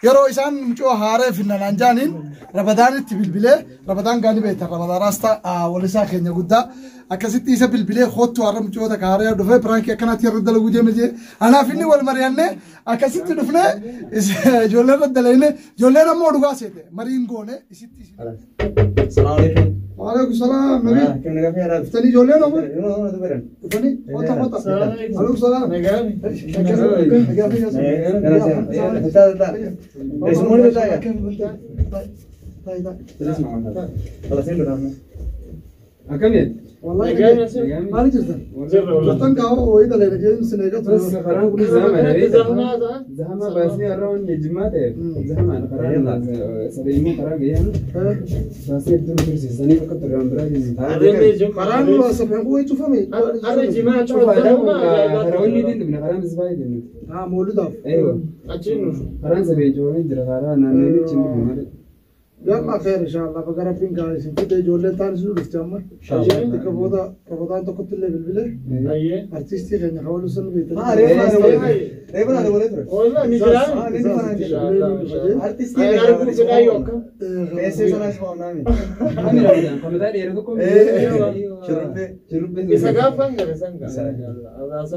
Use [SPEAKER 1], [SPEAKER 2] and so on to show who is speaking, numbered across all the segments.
[SPEAKER 1] Yeroo isaan mucoo haaree finnanaan jaaniin Rabadaanitti bilbilee Rabadaan gaanii beektan Rabadaan raastaa walisaa keenya guddaa akkasitti isa bilbilee kottu har'a mucoota haaree dhufee piraankii akkanaatti irra dalaguu deeme jee anaaf inni wal mari'annee akkasitti dhufnee ijoollee irra dalagne ijoolleen ammoo dhugaa seete mariin goone isitti.
[SPEAKER 2] Assalamu alaikum.
[SPEAKER 1] Waalaikum salaam nabi.
[SPEAKER 2] Akkam nagaa fi haadha.
[SPEAKER 1] Dhuftanii ijoolleen ammoo
[SPEAKER 2] Yeroo nama dubaran.
[SPEAKER 1] dhufanii kota kota. Alaikum salaam.
[SPEAKER 3] Akkamiin?
[SPEAKER 1] Maali jirtan? Jirtan kaa'oo wayii daleera jeemsi neeqatu.
[SPEAKER 3] Bas karaan kun zama dha beektaa? Zama baasnee har'a waan jimmaa ta'eef zamaan karaan sabeeyimmoo karaa gayyaan baasnee iddoo tursiisanii bakka turre biraa geessisu.
[SPEAKER 1] Karaan sabeen wayii cufame.
[SPEAKER 3] Karaa wanni ittiin dhufne karaa misbaa jennu.
[SPEAKER 1] Haa mooluudhaaf.
[SPEAKER 3] Eewa. Karaan sabeen cufamee jira karaa naannoo inni hin dhufne malee.
[SPEAKER 1] Yalla khair inshallah baga rabbiin gaa isin fide ijoolleen taan isin dhufte amma. Xiqqa booda Rabadaan tokkotti illee bilbilee artistii keenya kawalu sun beektan.
[SPEAKER 2] Reefa naa dabalee ture. Artistii Teessee sanaas faamnaami.
[SPEAKER 3] Kami Ramadaan komataa dheeraa tokko.
[SPEAKER 2] Shurrubbee.
[SPEAKER 3] Shurrubbee.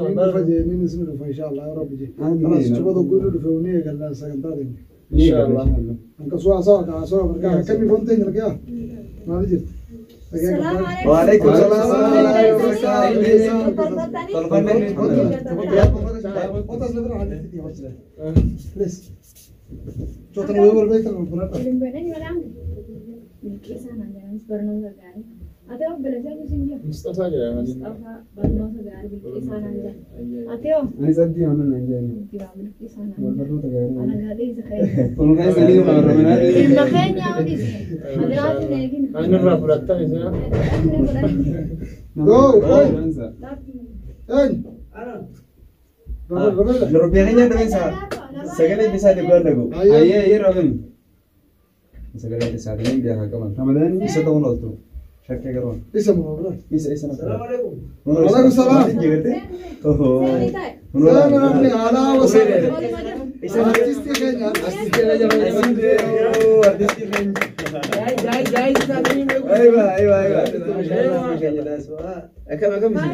[SPEAKER 1] Inni dhufa jee inni isin dhufa inshallah yaa rabbi jee. Kanaas chuba tokko inni dhufe inni eegallaan sagantaa deemne. Akkasuma haasawa ka haasawa barkaa akkamii foon teenya argaa? Maali jirti?
[SPEAKER 2] Waalaikum salaam.
[SPEAKER 3] Anis abdii waan naan jedhan. Wal barnoota gaarii. Olkaa isaanii waan ramanaa.
[SPEAKER 2] Shurrubbee keenya dhufeensa sagalee bisaa dhibbaan dhagu.
[SPEAKER 3] Ayyee ayyee raabani.
[SPEAKER 2] Sagalee isaatiin biyaa kan qaban.
[SPEAKER 3] Ramadaan
[SPEAKER 2] Isa ta'uun ooltu. Shakkee garuu.
[SPEAKER 1] Isa moo bira?
[SPEAKER 2] Isa isa na.
[SPEAKER 1] Waalaikum salaam. Salaam namni alaa wasala. Artistii keenya artistii
[SPEAKER 2] Artistii keenya. Aywa aywa aywa. Akkam akkam isin.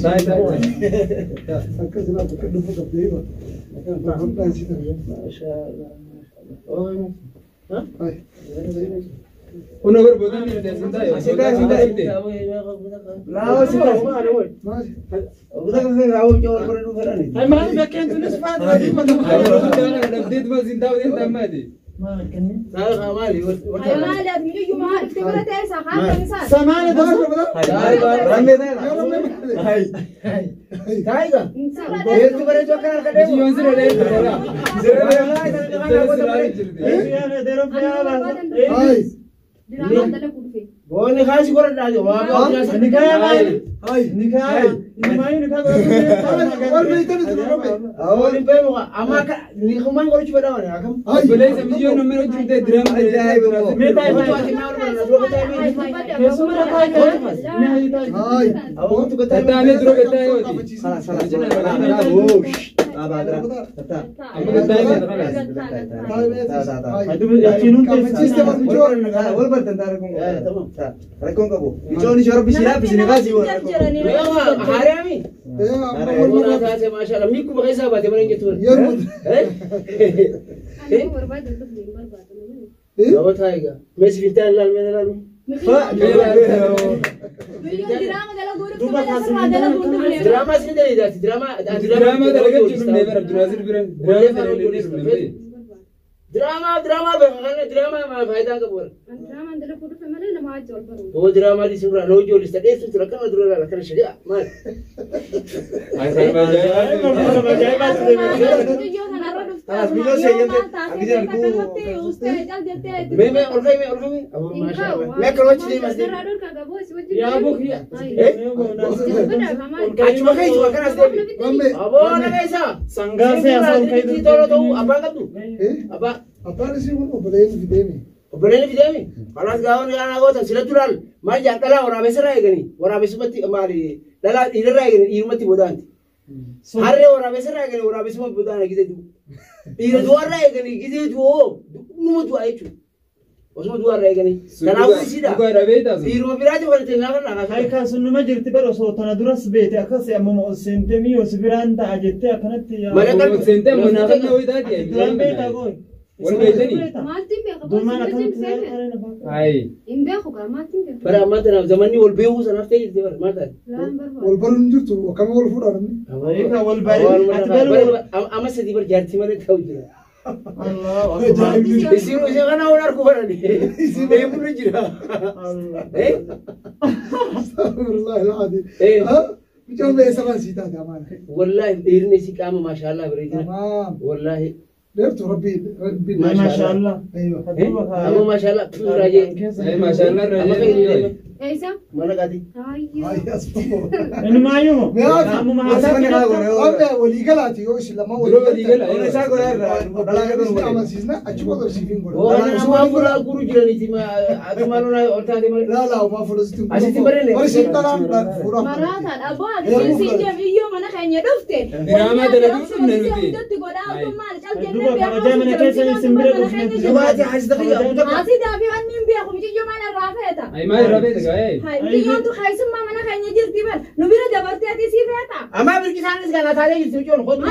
[SPEAKER 3] Taa'e taa'e.
[SPEAKER 1] Akkas ilaaltu akka dhufu qabdee ba. Hodhaan si ta'e.
[SPEAKER 3] Una barbaadan ni dandeessan taa'e.
[SPEAKER 2] Asii taa'e. Laawa si taa'e.
[SPEAKER 1] Maali?
[SPEAKER 3] Dhabdeetuma siin taa'u deemta ammaati. Biyyoon sirra dheertu tola. Sirra jirti.
[SPEAKER 1] Hai. Hai. Wal meeytan itti dhufame. Hai.
[SPEAKER 3] Obboleessa biyyoon namni hojii ta'e diraama
[SPEAKER 1] Hai.
[SPEAKER 3] Tattaanee dura gaddaa yooti. Amma gaddaa yooti. Diraamaa dalagachuu dhufnee bara Abdulaziz bira. Diraama dalagachuu dhufnee.
[SPEAKER 4] Drama drama beekan drama maal faayidaa qabu warra. Oo drama dhiisuun irraa noo ijoollis dheessu tura akkana dura laala kana shagaa maal. Mee mee ol ka'i mee ol ka'i. Aboo maashaa mee akka wachi deemas deemi. Achuma ka'i achuma kanas deemi. Aboo naga isaa.
[SPEAKER 5] Sangaa siyaasaa ol ka'i.
[SPEAKER 4] Tola ta'uu abbaan qabdu. Abbaa.
[SPEAKER 1] Abbaan isii kun obboleeyyan fideemi.
[SPEAKER 4] Obboleeyyan fideemi. Kanaas gaafa ni goota sila duraan maal jaan dhalaa waraabessarraa eeganii waraabessumatti maali dhalaa dhiirarraa eeganii dhiirumatti boodaanti. Harree waraabessa irraa eeganii waraabessuma boodaan gisee du'u. Dhiira du'arraa eeganii gisee du'oo numa du'a jechuudha. Osuma du'arraa eeganii. Kanaafuu isiidha. Dhiiruma biraati kan ittiin gaafa irraa kaasaa.
[SPEAKER 5] Kan sun numa jirti bara osoo tana duras beete akkas ammuma ol seentee mi'oo si biraan ta'a jettee akkanatti.
[SPEAKER 4] Mana
[SPEAKER 3] Seentee amma naafannaa wayii taati.
[SPEAKER 5] Duraan beektaa gooyi.
[SPEAKER 3] Wal beektanii?
[SPEAKER 6] Maaltiin beeka?
[SPEAKER 5] Durmaan akkanatti.
[SPEAKER 3] Ayi.
[SPEAKER 6] Hin beeku gaa maaltiin beeku?
[SPEAKER 4] Bara ammaa tanaaf zamanni wal beekuu sanaaf ta'e jirti bara maal taate?
[SPEAKER 6] Laan barbaadu.
[SPEAKER 1] Wal baruun hin jirtu akkama wal fuudhaa namni.
[SPEAKER 5] Egaa wal baree ati baruu.
[SPEAKER 4] Amma sadii bar jaartii malee ta'u jira.
[SPEAKER 5] Allahu akbar.
[SPEAKER 4] Isin isin kana wal argu barani. Eeguun ni jira.
[SPEAKER 1] Astaghfirullah al-azim.
[SPEAKER 4] Eh.
[SPEAKER 1] Mucaan bee sabaan sii taate amaana.
[SPEAKER 4] Wallahi dhiirri isii qaama maashaallah bareedina.
[SPEAKER 1] Tamaam.
[SPEAKER 4] Wallahi.
[SPEAKER 1] Dheertu rabbi rabbi.
[SPEAKER 5] Maashaallah.
[SPEAKER 1] Aywa.
[SPEAKER 4] Amma maashaallah raajee.
[SPEAKER 3] Maashaallah raajee.
[SPEAKER 6] Eessa?
[SPEAKER 4] Mana qaati.
[SPEAKER 6] Ayyo.
[SPEAKER 1] Ay asfoo.
[SPEAKER 5] Inumaayyuu.
[SPEAKER 1] Mi'aafi.
[SPEAKER 5] Ammuma haasaa.
[SPEAKER 1] Waan walii galaati yoo isin lamaan
[SPEAKER 3] Dura walii gala.
[SPEAKER 2] Isaa godhaa irraa dhalaa
[SPEAKER 1] Isin amansiisna achi booda siif hin godhu.
[SPEAKER 4] Waan ammaa fuula guru jiraniiti ati maaloo ol taate malee.
[SPEAKER 1] Laa laa homaa fuula sitti hin
[SPEAKER 4] Asitti bareede.
[SPEAKER 1] Warri siin dhalaan fuudhaaf.
[SPEAKER 7] Maraataadha. Abbaa ati siin jamiyyoo mana keenya dhufte.
[SPEAKER 3] Diraamaa dalaguu dhufne nuti.
[SPEAKER 7] Hundatti godhaa otoo maal cal jennee
[SPEAKER 5] Duuba kabajaa mana keessa isin bira dhufne.
[SPEAKER 4] Dubaati asi taqiya.
[SPEAKER 7] Asii daafii wanni hin beeku muciyyoo maal irraa feeta.
[SPEAKER 3] Ayi maal irraa feeta gaa'ee?
[SPEAKER 7] Muciyyoontu keessummaa mana keenya jirti bar nu bira dabartee ati sii feeta.
[SPEAKER 4] Amma birqisaanis kan ataalee jirti mucoon hotu.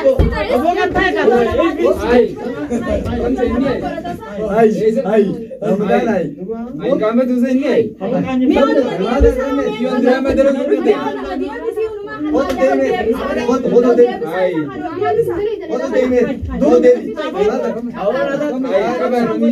[SPEAKER 4] Obbo kan ta'e kan.
[SPEAKER 3] Ayi.
[SPEAKER 2] Ay, ay, Ramadaan ay.
[SPEAKER 3] Ayi qaama tuusa inni ayi. Yoon diraamaa dalaguu dhufte.
[SPEAKER 2] Qotu deemee, doo deemi.
[SPEAKER 3] Ayi qaba namni.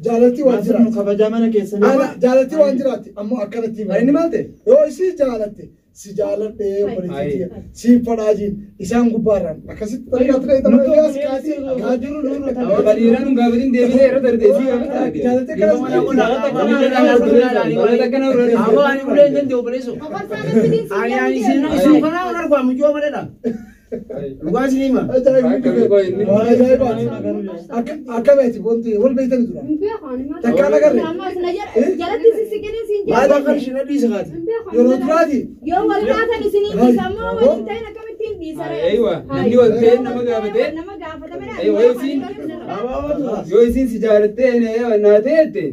[SPEAKER 1] Jaalalti waan jiraatti.
[SPEAKER 5] Kabajaa mana keessanii.
[SPEAKER 1] Ana jaalalti waan jiraatti ammoo akkanatti hima.
[SPEAKER 2] Inni maal ta'e?
[SPEAKER 1] Yoo isii jaalatte si jaaladhee obboleettii siin fadhaajiin isaan gubbaarraan akkasitti xariiqaa ture
[SPEAKER 5] Nuti
[SPEAKER 1] Ilyas kaatii
[SPEAKER 5] jiru nurra
[SPEAKER 3] Baliiraan nun gaafatin deebitee irra darbee isii gaafata.
[SPEAKER 1] jaalalti akkanas
[SPEAKER 3] Balata akkana irra
[SPEAKER 4] Amma ani ulee hin danda'u obboleessoo. Ani ani isin isin kana wal argu mucoo maleedha. Dhugaa isin hima.
[SPEAKER 1] Ajaa'iba waan ajaa'ibaati. Akkamitti wanti wal beektani dura.
[SPEAKER 6] Hin beeku ani maal?
[SPEAKER 1] Takkaan agarre
[SPEAKER 7] Jalatti sissiqinii siin
[SPEAKER 4] Maal akka isheen dhiisa kaati.
[SPEAKER 6] Hin beeku.
[SPEAKER 1] yeroo duraati
[SPEAKER 7] Yoo wal kaatan isinii dhiisa ammoo waliin ta'in akkamittiin dhiisa ree?
[SPEAKER 3] Aywa namni wal ta'e nama gaafatee
[SPEAKER 7] Nama gaafatame
[SPEAKER 3] Aywa yoo isiin si jaalattee naa ta'e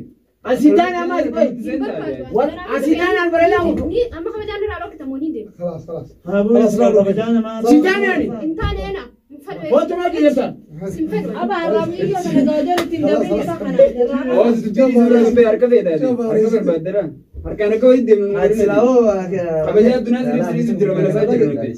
[SPEAKER 4] Asii taane amma ati qoy. Asii taane albareelaa hudu.
[SPEAKER 6] Amma kabajaan irraa dhokitamoo ni deema.
[SPEAKER 1] خلاص خلاص
[SPEAKER 5] Kabajaa namaa.
[SPEAKER 4] Si taane ani.
[SPEAKER 6] Hin taane ena. Hin fedhu.
[SPEAKER 4] Hotu maa qilleessa.
[SPEAKER 6] Sin fedhu.
[SPEAKER 7] Abaa raamiyyoo mana gaajara ittiin dabrin isa kana.
[SPEAKER 3] Oos dubbii suuraa dhufe harka feetaati. Harka barbaaddara. Harkaan akka walitti deemnu. Kabajaa addunyaa sirrii sirrii jira mana isaa jira nuti.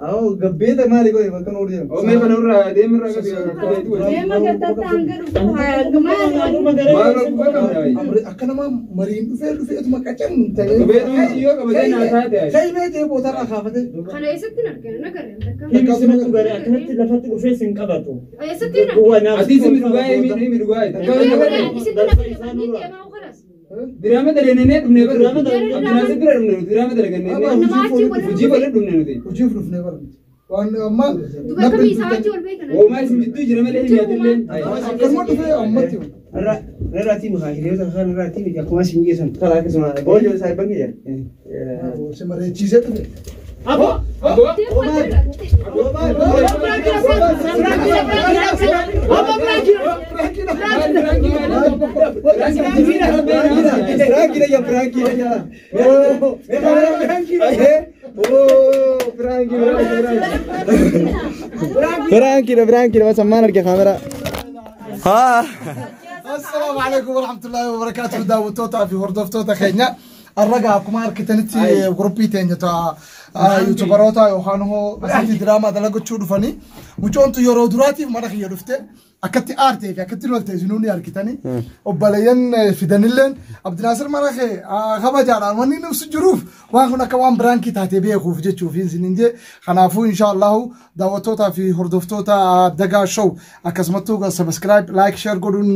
[SPEAKER 2] Awoo gabbeeta maali godhe bakka nu deemu.
[SPEAKER 3] Oomee kana irraa deemirraa qabi akka beektu wajjin.
[SPEAKER 7] Deema gartatta hanga dhufu maal
[SPEAKER 3] Maal rakkoo qabna wayi.
[SPEAKER 1] Akka nama mariin dhufee dhufeetuma qacan ta'ee.
[SPEAKER 3] Dhubeetu yoo kabajaa naa taate.
[SPEAKER 1] Kaimee ta'ee bootarraa kaafatee.
[SPEAKER 6] Kana eessatti hin arginu nagarreen takka.
[SPEAKER 5] Himi simatu garee akkanatti lafatti dhufee sin qabatu.
[SPEAKER 6] Eessatti hin arginu.
[SPEAKER 3] Ati si midhugaa himi midhugaa. Takka waliin agarre.
[SPEAKER 6] Isitti hin arginu. Ni deemaa kalas.
[SPEAKER 3] Diraama dalagannee dhufnee barru. Abdinaasir bira dhufne nuti diraama dalagannee.
[SPEAKER 6] Nama achi wal
[SPEAKER 3] Hojii waliin dhufne nuti.
[SPEAKER 1] Hojiif dhufnee bara miti. Waan amma.
[SPEAKER 6] Duba kamii isaa wajji wal beekan.
[SPEAKER 3] Oomaa isin jidduu jira malee himi atillee.
[SPEAKER 1] Akkanuma dhufee ammatti.
[SPEAKER 4] Irraa tiimi haa hiriyoota kan irraa tiimi akkuma isin geessan.
[SPEAKER 2] Kalaa akkasuma boojoo isaa bangi jira.
[SPEAKER 1] Si mareechisee dhufe.
[SPEAKER 5] Abo.
[SPEAKER 3] Aboo.
[SPEAKER 2] Piraankiidha yaa piraankiidha yaa. Oo piraankiidha piraankiidha piraankiidha bas ammaan arge kaameraa. Haa.
[SPEAKER 1] السلام عليكم ورحمة الله وبركاته داوتوتا في هردفتوتا خينا الرجع كما أركتنتي جروبي تاني تا يوتيوبروتا يوهانو أسيتي دراما دلقو تشوفني مجونتو يورو دراتي مرة خيرفته أكتي آرتي في أكتي لولتي جنوني أركتني وبالين في دانيلن عبد الناصر مرة خي خبر جانا وني نفس الجروف وأنا كمان برانكي تاتي بيه خوف جت شوفين سنين خنافو إن شاء الله داوتوتا في هردفتوتا دقا شو أكسمتو سبسكرايب لايك شير قولون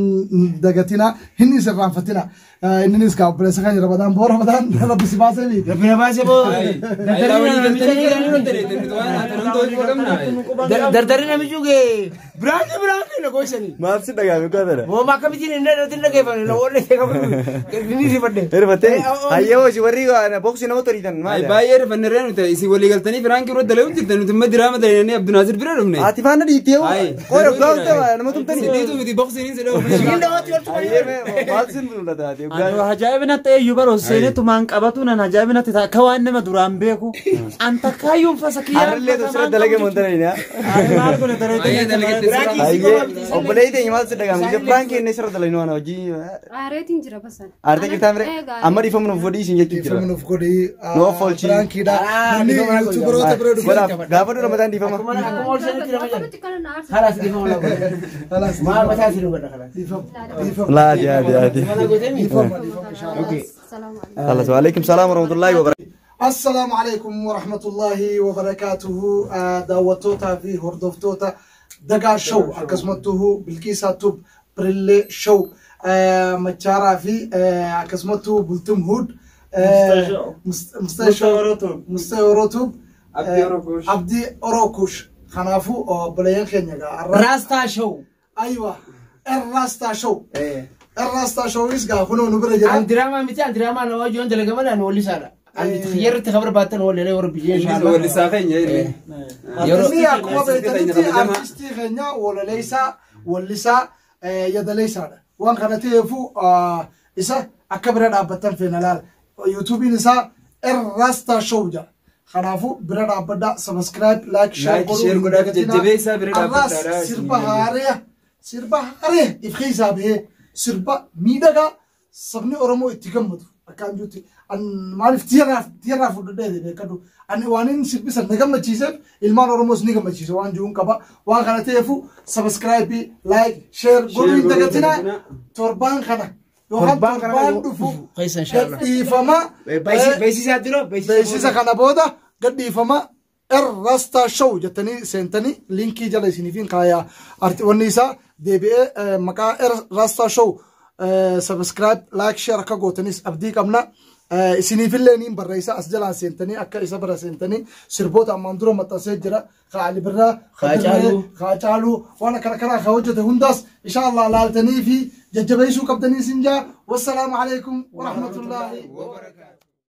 [SPEAKER 1] دقتنا هني سران فتنا إنني سكاب بس خاني رمضان بور رمضان ربي سباسي
[SPEAKER 4] Rabbi na baasee boo. Dardarri namichi gee Biraanki biraanki na goysanii.
[SPEAKER 2] Maal si dhagaame gaafadha?
[SPEAKER 4] Mooma akkamittiin hin dhadhatin dhageeffame na oollee inni rifadhe.
[SPEAKER 2] Hirfattee hayyee hojii warri boksii nama toliitan
[SPEAKER 3] Ay
[SPEAKER 2] maali?
[SPEAKER 3] baay'ee rifannirree nuti isin walii galtanii firaankii irra dalaguu jirtan nuti immoo diraama dalaganii Abdunaasir bira dhufne.
[SPEAKER 2] Ati faana dhiittee hoo?
[SPEAKER 3] Ay.
[SPEAKER 2] Qoora gaafta nama tumtanii?
[SPEAKER 3] Sidiitu miti boksiin si dhawu.
[SPEAKER 4] Siin dawatti wal tumanii.
[SPEAKER 2] Hayyee maal si mul'ata ati?
[SPEAKER 5] Ani ajaa'ibina ta'e iyyuu bara seenetumaan qabatu nan ajaa'ibina ta'e akka waan nama duraan beeku. An takkaayyuun fasa kiyyaan.
[SPEAKER 2] Har'illee tosira dalage montana.
[SPEAKER 5] Maal kun
[SPEAKER 3] Baay'ee dalagette.
[SPEAKER 2] Hayyee obboleetti teenya maal si dhagaame? Ija firaankii inni sirra dalagnu waan hojii.
[SPEAKER 6] Aareetiin jira basan.
[SPEAKER 2] Aartee jirtaa mire? Amma dhiifamu nuuf godhii isin jechuu jira.
[SPEAKER 1] Dhiifama nuuf godhii.
[SPEAKER 2] Nu of oolchii.
[SPEAKER 1] Piraankiidha.
[SPEAKER 4] Ah,
[SPEAKER 1] Namni
[SPEAKER 4] dhiifama nuuf
[SPEAKER 1] yuutuubaroota bira dhufee.
[SPEAKER 2] Godhaaf gaafa dura mataan dhiifama.
[SPEAKER 4] Akkuma akkuma ol sanitti nama jedha.
[SPEAKER 6] Akkamitti kana na aarsa?
[SPEAKER 4] Kalaas dhiifama lama.
[SPEAKER 1] Kalaas.
[SPEAKER 4] Maal mataa isin godha kalaas.
[SPEAKER 1] Dhiifama. Dhiifama.
[SPEAKER 2] Laati yaadi yaadi.
[SPEAKER 4] Mana gootee mi?
[SPEAKER 1] Dhiifama. Dhiifama inshallah.
[SPEAKER 4] Okay.
[SPEAKER 6] Salaamu alaikum.
[SPEAKER 2] Alas waalaikum salaam warahmatullahi wabarakatuh.
[SPEAKER 1] السلام عليكم ورحمة الله وبركاته. دعوتوتا في هردفتوتا دقا شو أكسمته بالكيسة توب بريلي شو مچارا في أكسمته بلتم هود مستشار مستشار
[SPEAKER 3] Abdii Orokush.
[SPEAKER 1] عبدي أوروكوش خنافو بلين خنيا
[SPEAKER 4] Raastaa show.
[SPEAKER 1] أيوة الراستا شو الراستا شو يسقى هنا نبرة
[SPEAKER 4] An
[SPEAKER 1] جرا
[SPEAKER 4] diraamaa miti an diraamaa nama wajjin dalagaman an wallisaadha. An xiyyeerratti khabar baatan wallee warra biyya
[SPEAKER 3] Innis
[SPEAKER 4] inshallah.
[SPEAKER 3] wallisaa keenya inni.
[SPEAKER 1] Inni akkuma beektanitti artistii keenya walaleessaa wallisaa yadaleessaadha. Waan kana ta'eefu isa akka bira dhaabbattan feena laala. Yuutuubiin isaa Errasta Show jedha. Kanaafuu bira dhaabbadhaa subscribe like share
[SPEAKER 3] Like, share godhaa fi jajjabeessaa bira dhaabbadhaa.
[SPEAKER 1] Sirba haaree sirba haaree ifkee isaa bahee sirba miidhagaa sabni Oromoo itti gammadu akkaan jirutti an maaliif tiyarraa fudhadhee beekadhu ani waan inni sirbisan na gammachiiseef ilmaan Oromoos ni gammachiise waan jiruun qaba waan kana ta'eefu subscribe like share godhuu hin dagatinaa torbaan kana yookaan
[SPEAKER 4] Torbaan kana
[SPEAKER 1] torbaan dhufu
[SPEAKER 4] keessa inshallah.
[SPEAKER 1] gadhiifama
[SPEAKER 4] Beeksisaa dura
[SPEAKER 1] beeksisa kana booda gadhiifama Errasta Show jettanii seentanii linkii jala isiniifin kaayaa wanni isaa deebi'ee maqaa Errasta Show subscribe like share akka gootanis abdii qabna. Isiniifillee niin barreessa as jalaan seentanii akka isa bira seentanii sirboota ammaan dura maxxansee jira ka Ali Birraa ka
[SPEAKER 4] Haacaaluu.
[SPEAKER 1] Dirree, ka Haacaaluu waan akkana kanaa ka hojjete hundaas insha Allah laaltanii fi jajjabeessuu qabdanii sin jaa wassalaamu alaikum warahmatullaahi
[SPEAKER 3] Wabarakatuh.